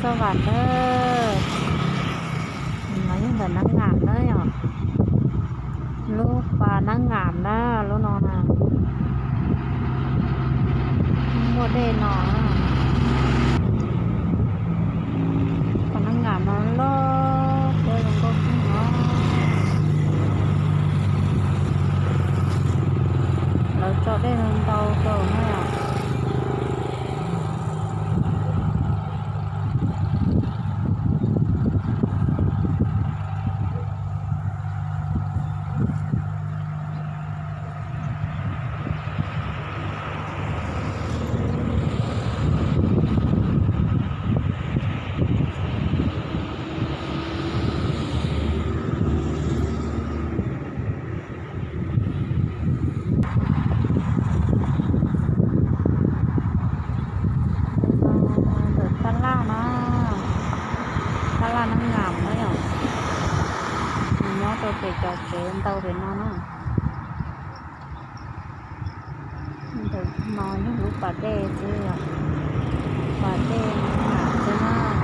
Toj Vam na, no yog ntawm Nab Ngam na yom, lub pas Nab Ngam na, lub no na, muaj dej no. Pas Nab Ngam no loj thiab zoo nkauj kawg no. Lawv tso dej ntau kawg na. Ntawm tab laj no, tab laj Nab Ngam na yom, nws nyob rau pem cov tsev ntau pem no na. Ntawm no yog lub pas dej xwb, pas dej Nab Ngam xwb na.